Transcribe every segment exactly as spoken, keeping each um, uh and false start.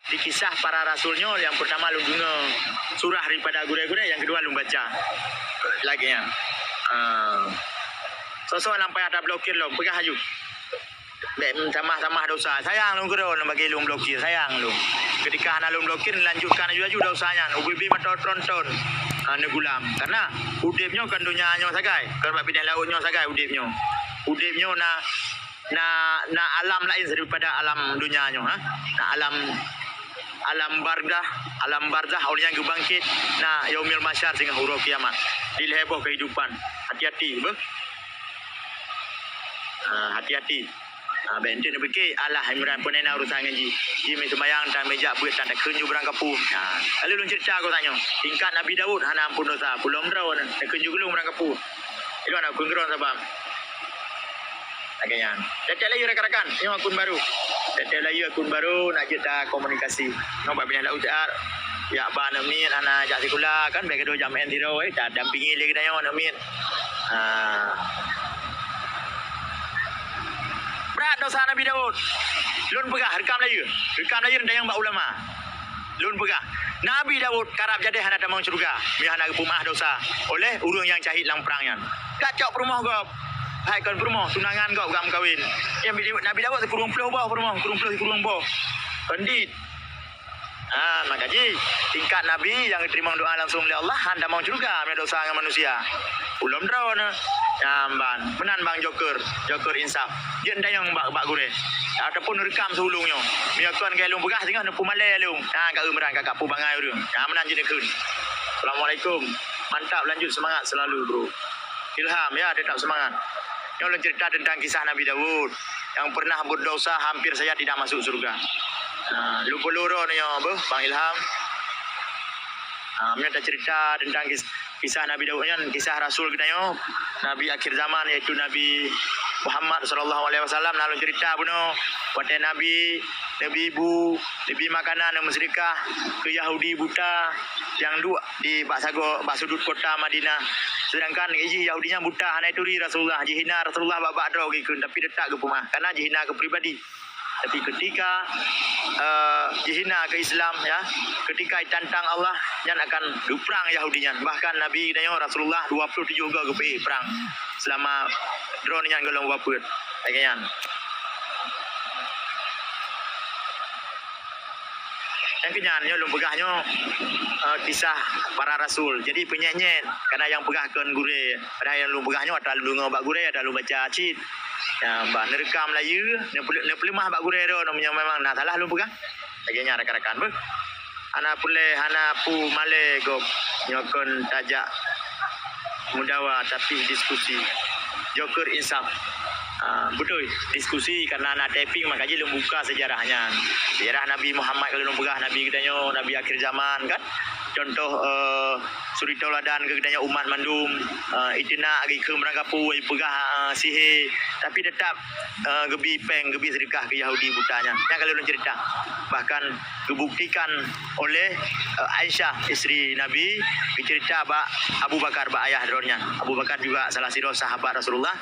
Di kisah para rasul nyoe, nyang peurtama lôn deungoe surah daripada gurée-gurée, nyang keudua lôn baca. Lagée nyan. Ah. Soe-soe nyang payah tablokir lom, peugah aju. Bék meutamah-tamah dosa. Sayang lôn keudroe bagi lôn blokir, sayang lôn. Keutika hana lôn blokir, lanjutkan aju-aju dosa nyan. Ubé-bé mata tronton, ah, neugulam. Karena udeb nyoe kon donya nyoe sagai, kon bak binéh laôt nyoe sagai udeb nyoe. Udeb nyoe na na, na alam laén daripada alam donya nyoe, ha? Na alam, alam bardah, alam barzah, awak nyan geubangkét, na yaumil mahsyar singoh uroe kiamat. Di lhée boh kehidupan. Hati-hati, beuh. Ha, hati-hati. Ha, bék ente neupiké, alah, Imran pun na urusan ngon jih. Jih meuseumbayang, tan meujak beuet, tan takheun ju beurangkapeue. Ha, lalu lôn cerita keu tanyoe. Tingkat Nabi Daud hana ampun dosa, pulom droe, takheun ju geulong beurangkapeue. Ilôn hana kheun keudroe sabab. Lagée nyan. Tiep-tiep laju rakan-rakan, nyoe akun baru. Tiep-tiep laju akun baru nak jeuet ta komunikasi. Nyoe bak binéh laôt that. Jak ba aneuk miet hana jak sikula kan, bék keudroe jam N tiro, eh, ta dampingi lé geutanyoe aneuk miet. Ha. Brat dosa Nabi Daud. Lôn peugah, reukam laju. Reukam laju dan tanyong bak ulama. Lôn peugah, Nabi Daud karab jadeh hana tamong syeuruga, meunyoe hana geupeumaáh dosa oleh ureuëng nyang syahid lam prang nyan. Ka cok peurumoh gob, hai kon peurumoh, tunangan gob gam kawin. Nabi Daud sikureueng ploh boh peurumoh, sikureueng ploh, sikureueng boh. Kon dit. Ha, maka jih, tingkat Nabi nyang geuteurimong doa langsung lé Allah, han tamong syeuruga meunyoe dosa ngon manusia. Ulôn droeneuh. Nyan ban. Meunan bang Joker, Joker Insaf. Jeuet tanyong bak, bak gurée. Ataupun reukam siulung nyoe. Meunyoe kon keu lôn peugah singoh neupeumalée lôn. Nah, ka eu meuran ka, ka peubangai ureuëng. Nah, meunan jeuet neukheun. Assalamualaikum. Mantap, lanjut semangat selalu, bro. Ilham, ya, tetap semangat. Nyoe lôn cerita tentang kisah Nabi Daud yang pernah berdosa hampir saja tidak masuk surga. Nah, lôn peuluro nyoe, beuh, Bang Ilham. Nah, meunyoe tacerita tentang kis-, kisah Nabi Daud nyan, kisah Rasul geutanyoe, Nabi akhir zaman, yaitu Nabi Muhammad sallallahu alaihi wasallam. Na lôn cerita bunoe, watée Nabi, Nabi bu, Nabi makanan, Nabi meuseudeukah keu Yahudi buta nyang duek di bak sagoe, bak sudut kota Madinah. Sedangkan jih Yahudi nyan buta, hana turi Rasulullah, jihina Rasulullah bak-bak droe geukheun, tapi teutap geupeumaáh, karena jihina keu pribadi. Tapi ketika, eh, jihina keu Islam, ya, ketika jitantang Allah, nyan akan geuprang Yahudi nyan. Bahkan Nabi geutanyoe Rasulullah dua puluh tujoh goe geupeuék prang selama droeneuh nyan gohlom wafeuet. Lagée nyan. Nyang keunyan nyoe lôn peugah nyoe, eh, kisah para rasul. Jadi peunyét-nyét, karena nyang peugah kon gurée. Padahai nyang lôn peugah nyoe atra lôn deungoe bak gurée, atra lôn baca cit. Ya, bah, neureukam laju, neupeu-, neupeuleumah bak gurée droe, meunyoe memang na salah lôn peugah. Lagée nyan rakan-rakan beuh. Hana peureulée, hana peumalée gob nyoe kon tajak meudawa, tapi diskusi. Joker Insaf. Ah, beutôi, diskusi karena na typing, maka jih lôn buka sejarah nyan. Sejarah Nabi Muhammad, kalau lôn peugah Nabi geutanyoe, Nabi akhir zaman kan. Contoh, eh, suri tauladan keu geutanyoe umat mandum, eh, iteunak geukheun beurangkapeue, ipeugah, eh, sihé, tapi teutap, eh, geubi péng, geubi seudeukah keu Yahudi buta nyan. Nyan kalau lôn cerita. Bahkan geubuktikan oleh, eh, Aisyah, isteri Nabi, geucerita bak Abu Bakar, bak ayah droe nyan. Abu Bakar juga salah sidroe sahabat Rasulullah.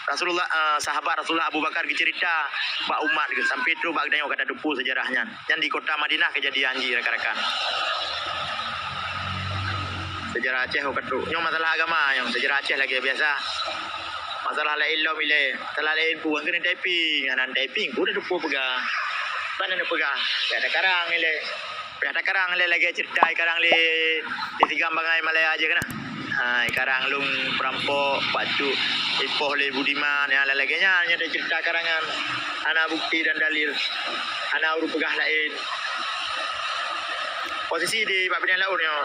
Rasulullah, eh, sahabat Rasulullah Abu Bakar geucerita bak umat geuh, sampai trok bak geutanyoe ka tateupeue sejarah nyan. Nyan di kota Madinah kejadian jih, rakan-rakan. Sejarah Aceh ka trok. Nyoe masalah agama, nyoe sejarah Aceh lagée biasa. Masalah laén lom ilée, masalah laén peue, keuneuk typing, hana typing, peue tateupeue peugah. Pane neupeugah, ya ada karang ilée. Payah takarang lé lagée cerita ikarang lé, lé Tigam Bangai Malaya jih keunan. Ha, ikarang lôn peurampok, pacut, ipoh lé Budiman, nyang lagée nyan, nyan cerita karangan. Hana bukti dan dalil. Hana ureuëng peugah laén. Posisi di bak binéh laôt nyoe,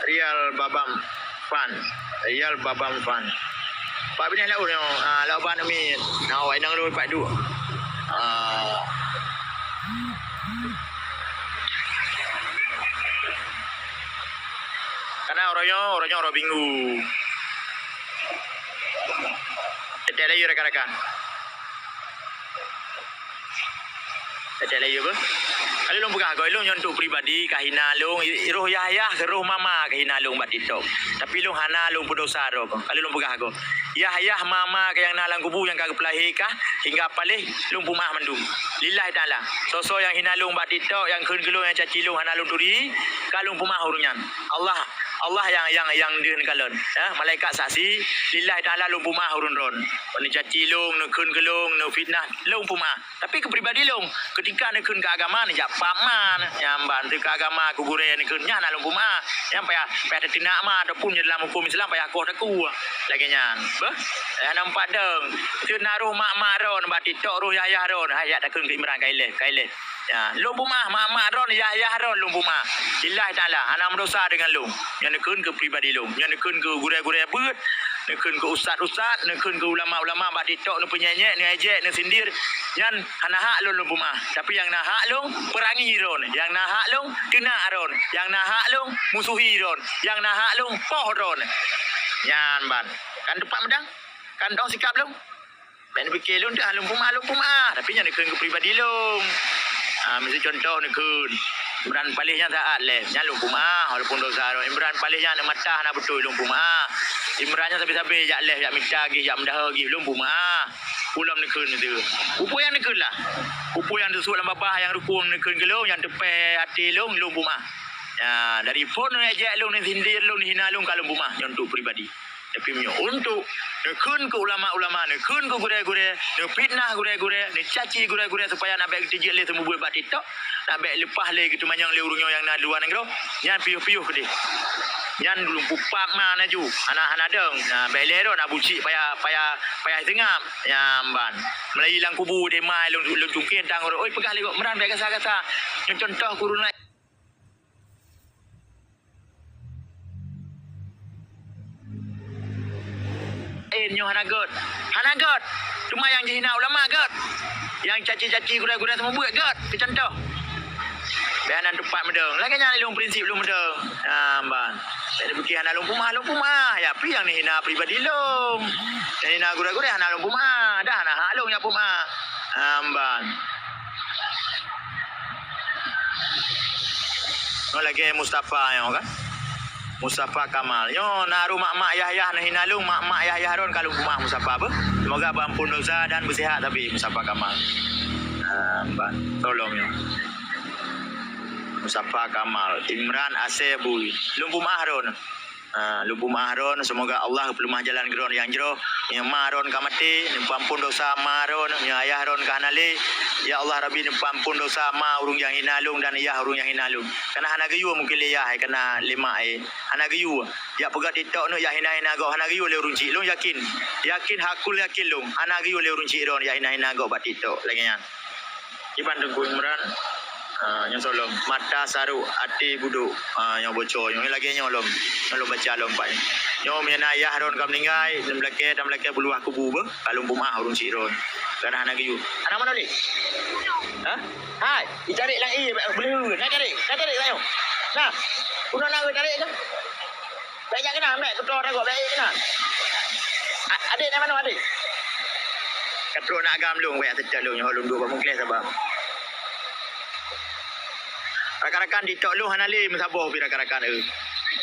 Rial Babam Fan. Rial Babam Fan. Bak binéh laôt nyoe, ha, laôt bak aneuk miet. Na awak inong lôn pat duek. Ha. Karena uroe nyoe, uroe nyoe uroe Minggu. Tiep-tiep laju rakan-rakan. Tiep-tiep laju apa? Kalau lôn peugah, kalau lôn nyoe untuk pribadi, kahina lôn, i-, roh yah-yah, roh mama kahina lôn bak TikTok. Tapi lôn hana lôn peudosa droe. Kalau lôn peugah, Yah-yah ma-ma nyang na lam kubu nyang ka geupeulahé kah hingga paléh lôn pumaah mandum. Lillahi ta'ala. Soe-soe nyang hina lôn bak TikTok, nyang kheun keu lôn, nyang caci lôn hana lôn turi, ka lôn pumaah ureuëng nyan. Allah, Allah nyang, nyang, nyang deuh neukalon. Ya, malaikat saksi, lillahi ta'ala lôn pumaah ureuëng droen. Neucaci lôn, neukheun keu lôn, neufitnah, lôn pumaah. Tapi keu pribadi lôn, keutika neukheun keu agama, neujak pap ma, nyang ban teu keu agama, keu gurée neukheun, nyan hana lôn pumaah. Nyang payah, payah teuteunak ma, ataupun dalam huköm Islam payah koh takue. Lagée nyan. Beuh? Hana meupadong. Teunak roh mak-mak droen, bak TikTok roh yah-yah droen, hai jak takheun keu Imran, ka ilée, ka ilée. Ya, lôn pumaah, mak-mak droen, yah-yah droen lôn pumaah. Lillahi ta'ala, hana meudosa deungon lôn. Nyan neukheun keu pribadi lôn. Nyan neukheun keu gurée-gurée beuet, neukheun keu ustaz-ustaz, neukheun keu ulama-ulama bak TikTok, neupeunyek-nyek, neuejek, neusindir. Nyan hana hak lôn lôn pumaah. Tapi nyang na hak lôn, peurangi droen. Nyang na hak lôn, teunak droen. Nyang na hak lôn, musuhi droen. Nyang na hak lôn, poh droen. Nyan ban. Kan teumpat meudang? Kan dong sikap lôn? Bèk neupike lôn teuh lôn pumaah, lôn pumaah. Tapi nyan neukheun keu pribadi lôn. Ha, miseu contoh neukheun. Imran Palih nyan saat lé. Nyan lôn pumaah, walaupun dosa lôn. Imran Palih nyan mata hana beutôi lôn pumaah. Imran nyan sabe-sabe jak lé, jak mita gih, jak meudaha gih, lôn pumaah. Ulôn neukheun miseu. Peue nyang neukheun lah. Peue nyang teusut lam babah nyang rukong neukheun keu lôn, nyang teupèh até lôn, lôn pumaah. Ya, dari phon neuejek lôn, neusindir lôn, neuhina lôn ka lôn pumaah, nyan untuk pribadi. Tapi meunyoe untuk neukheun keu ulama-ulama, neukheun keu gurée-gurée, neufitnah gurée-gurée, neucaci gurée-gurée supaya nak bèk geuteujeuet lé seumeubeuet bak TikTok, nak bèk leupah lé geuteumanyong lé ureuëng nyoe nyang na luwa nanggroe, nyan piôh-piôh keudeh. Nyan lôn pupap ma laju, hana, hana dong. Nah, bèk lé droe na bucik payah, payah, payah seungab. Nyan ban. Meulayi lam kubu deh ma lôn, lôn cungkén tang ureuëng, "Oi, peugah lé gob Imran, bèk gasa-gasa." Nyoe contoh keu ureuëng laén. Eh, nyoe hana gèt. Hana gèt. Cuma nyang jihina ulama gèt. Nyang caci-caci gurée-gurée seumeubeuet gèt. Keu contoh. Bèk hana teumpat meudong. Lagée nyan lôn prinsip lôn meudong. Ha, ban. Bèk neupike hana lôn pumaah, lôn pumaah. Ya, pi nyang neuhina pribadi lôn. Nyang hina gurée-gurée hana lôn pumaah. Dah hana hak lôn jak pumaah. Ha, ban. Nyoe lagée Mustafa nyoe kan. Mustafa Kamal. Nyoe na ruh mak-mak yah-yah neuhina lôn, mak-mak yah-yah droen ka lôn pumaah Mustafa beuh. Semoga beuampôn dosa dan beusihat tapi Mustafa Kamal. Ah, ban tolong nyoe. Mustafa Kamal, Imran Asé Bui. Lôn pumaah droen. Ha, lôn pumaah droen, semoga Allah geupeuleumah jalan keu droen nyang jroh. Meunyoe ma droen ka maté, neupeuampôn dosa ma droen, meunyoe ayah droen ka hana lé, ya Allah Rabbi, neupeuampôn dosa ma ureuëng nyang hina lôn dan yah ureuëng nyang hina lôn. Kana hana geuyue mungken lé yah, kana lé mak, eh. Hana geuyue. Jak peugah TikTok nyoe, jak hina-hina gob, hana geuyue lé ureuëng chik. Lôn yakin, yakin, hakul yakin lôn, hana geuyue lé ureuëng chik droen jak hina-hina gob bak TikTok lagée nyan. Iban Teungku Imran, ah, nyoe solom, mata sarok, até budok, ah, nyoe bocor, nyoe lagée nyoe lom, nyoe lom baca lom pat. Nyoe meunyoe na ayah droen ka meuninggai, dan meulakée, dan meulakée beuluwah kubu beuh, ka lôn pumaah ureuëng chik droen. Karena hana geuyue. Aneuk manoe lé? Hah? Hai, itarek lagée, beuleuheue. Na tarek, na tarek tanyoe. Nah, udah na tarek kan? Bèk jak keunan, bèk, keutoe ragoe, bèk keunan. A-, adek na manoe, adek? Ka trok na agam lôn, wék, até lôn, nyoe lôn duek bak mungkeh saban. Rakan-rakan TikTok lôn hana lé meusaboh pih rakan-rakan, eh.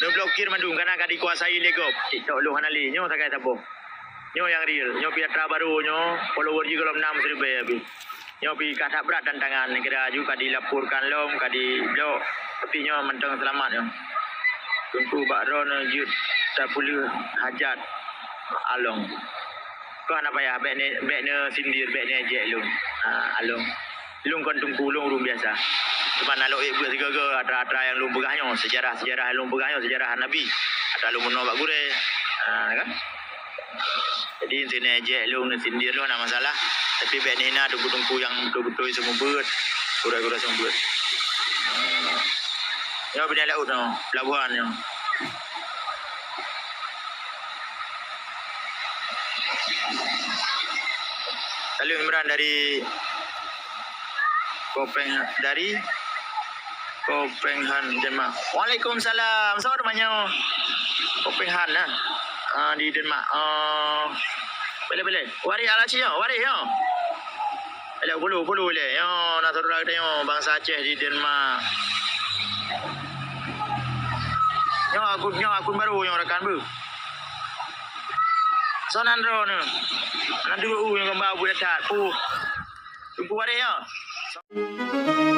Neublokir mandum, kana ka dikuasai lé gob. TikTok lôn hana lé, nyoe sagai saboh. Nyoe nyang real, nyoe pih atra barô nyoe, follower jih gohlom nam siribèe pih. Nyoe pih ka that brat tantangan, kira aju ka dilaporkan lom, ka diblok, tapi nyoe mantong seulamat nyoe. Teungku bak droeneuh jeuet tapeuleueh hajat along. Keuh hana payah, bèk ne-, bèk neusindir, bèk neuejek lôn. Ha, along. Lôn kon teungku, lôn ureueng biasa. Cuma na lôn ék beuet sigoe-goe atra-atra nyang lôn peugah nyoe, seujarah-seujarah lôn peugah nyoe, seujarah Nabi. Atra lôn meunoe bak gurèe. Ha, kan? Jadi, sineuk ejek lôn, sindir lôn, hana masalah. Tapi bèk neuhina teungku-teungku nyang beutôi-beutôi seumeubeuet, gurèe-gurèe seumeubeuet. Nyoe binéh laôt nyoe, pelabuhan nyoe. Salut Imran dari Kopeng, dari Kopenhagen, Denmark. Waalaikumsalam. Soe teuma nyoe? Kopenhagen nah. Ah, di Denmark. Oh. Boleh, boleh. Waris Alaci nyoe, waris nyoe. Boleh, bulu, bulu boleh. Nyoe, na syedara geutanyoe bangsa Aceh di Denmark. Nyoe akun, nyoe akun baru nyoe rakan beuh. Soe nan droeneuh? Hana dua u nyang gamba buet that. Puh. Teungku waréh nyoe.